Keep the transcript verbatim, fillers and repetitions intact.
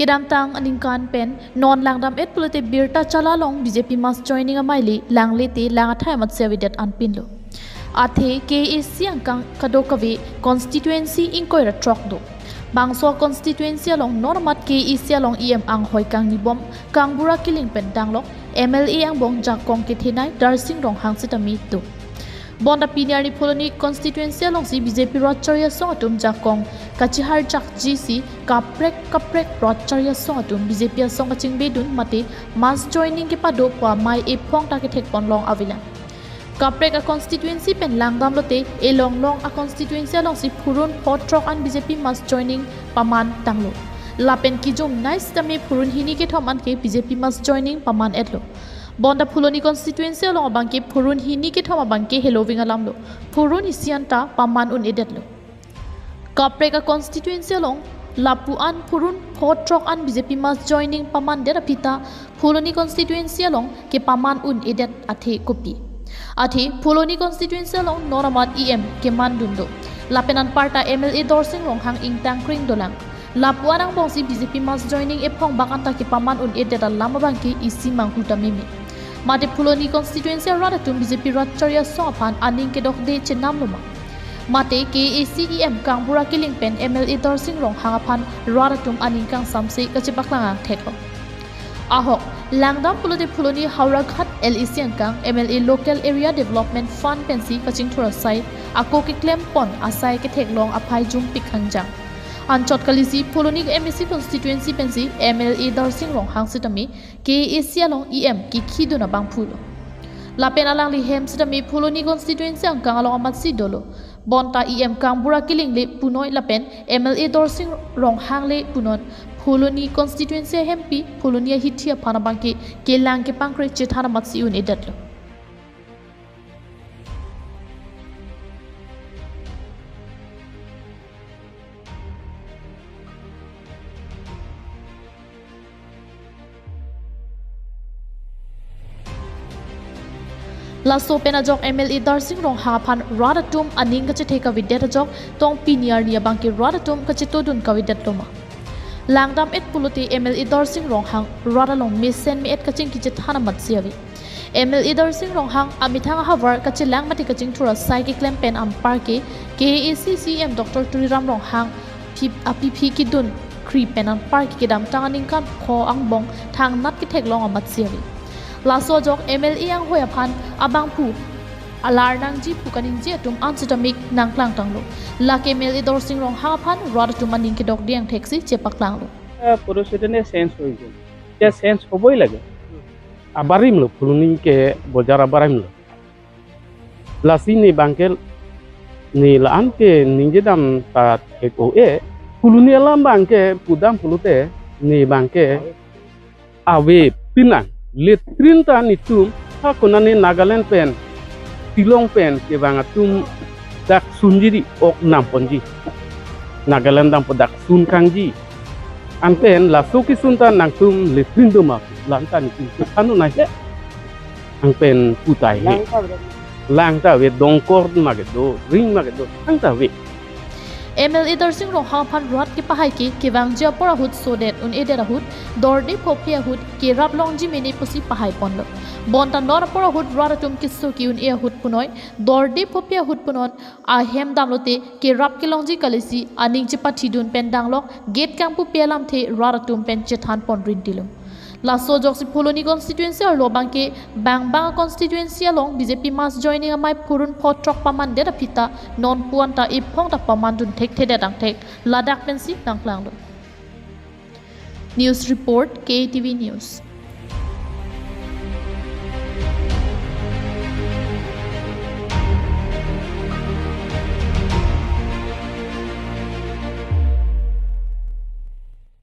Kedamtang aningkan pen non langdam-et pulote birta chala along B J P mass joining amei le langle te lang athai amatsi avedet anpinlo. Athe K A A C angkang kadokave constituency ingkoi ra throk do. Bangso constituency along non amat K A A C along E M anghoi kangnibom Kangbura Killing pen danglok M L A angbong jakong kethenei Darsing Ronghang sitame do. Bonta pini arni Phuloni constituency alongsi B J P rat chari asong atum jakong kachiharjakji si kaprek kaprek rat chari asong atum B J P asong kachingbedun mate mass joining kepado pu amei ephong ta kethekpon long avelang. Kaprek a constituency pen langdamlote elong long a constituency alongsi phurun pho throk an B J P mass joining paman tanglo. Lapen kijumnei sitame phurun hini kethom anke B J P mass joining paman-etlo. Bonta Phuloni constituency along abangke phurun hini kethom abangke heloving alamlo. Phurun isi anta paman un-edetlo. Kaprek a constituency along lapu an phurun pho throk an B J P mass joining pamandet aphi ta Phuloni constituency along kepaman un-edet athe kopi. Athe Phuloni constituency along non amat E M kemandun do. Lapen anparta M L A Darsing Ronghang ingtangkring dolang. Lapu an angbongsi B J P mass joining ephong bak anta kepaman un-edet alam abangke isi manghu ta meme. Mate Phuloni constituency arat atum B J P rat chari asong aphan aning kedokde chenamlo ma? Mate K A A C E M Kangbura Killing pen M L A Darsing Ronghang aphan rat atum aning kangsamse kachepaklang angtheklo. Ahok, langdam pulote Phuloni Howraghat L A C angkang M L A Local Area Development Fund pensi kachingthur asai ako keklempon asai ketheklong aphai jumpik hangjang. Anchot kalisi Phuloni M A C constituency pensi M L A Darsing Ronghang sitame K A A C along E M kekhidun abangphulo. Lapen alangli hem sitame Phuloni constituency angkang along amatsi dolo. Bonta E M Kangbura Killing le punoi lapen M L A Darsing Ronghang le punon Phuloni constituency ahempi Phuloni ahithi aphan abangke kelang kepangkre chethan amatsi un-edetlo. Laso pen ajok M L A Darsing Ronghang aphan rat atum aning kachethek avedet ajok tong pini arni abangke rat atum kachetodun kavedetlo ma? Langdam-et pulote M L A Darsing Ronghang rat along mesen me-et kachingki chethan amatsi ave. M L A Darsing Ronghang amethang ahavar kachelang mate kachingthur asai keklem pen anparke K A A C C E M Doctor Tuliram Ronghang phi-, aphi phi kidun kri pen anparke kedamtang aningkan pho angbong thangnat ketheklong amatsi ave. Laso ajok M L A anghoi aphan abangphu alar nangji pu kaningje atum an sitame nangklangtanglo. Lake M L A Darsing Ronghang aphan rat atum aning kedokde angtheksi chepaklanglo. আহ, পরিস্থিতি নিয়ে চেঞ্জ হয়ে গেল। এটা চেঞ্জ হবই লাগে। আবারিমলো, ফুলনি কে বজার আবারিমলো। লাসি নি বাংকে নি laan ke ningje dam ta thek-o-e, fuluni alam bangke pudam pulote ni bangke ave pinang, latrine ta nitum ha konane Nagaland pen, Shillong pen kevang atum dak sunjiri ok namponji. Nagaland dampo dak sun kangji. Anpen laso kisun ta nangtum latrine do ma, laan ta nitum kepanu nai he. Anpen putai he. Lang ta ave. Lang ta ave, dongkor ma kedo, ring ma kedo, lang ta ave. M L A Darsing Ronghang aphan rat kepahai ke kevangji apor ahut sodet un-edet ahut, dorde phophe ahut kerap longji mene pusi pahai ponlo. Bonta non apor ahut rat atum keso ke-un-e ahut punoi, dorde phophe ahut punon, ahem damlote kerap kelongji kalisi aning chepathidun pen danglok gate kangpupe alamthe rat atum pen chethan pon rintilo. Laso ajoksi Phuloni constituency arlo bangke bang bang constituency along B J P mass joining amei phurun pho throk pamandet aphi ta non pu anta ephong ta pamandun thekthedet angthek ladak pensi nangklanglo. News report, K A T V News.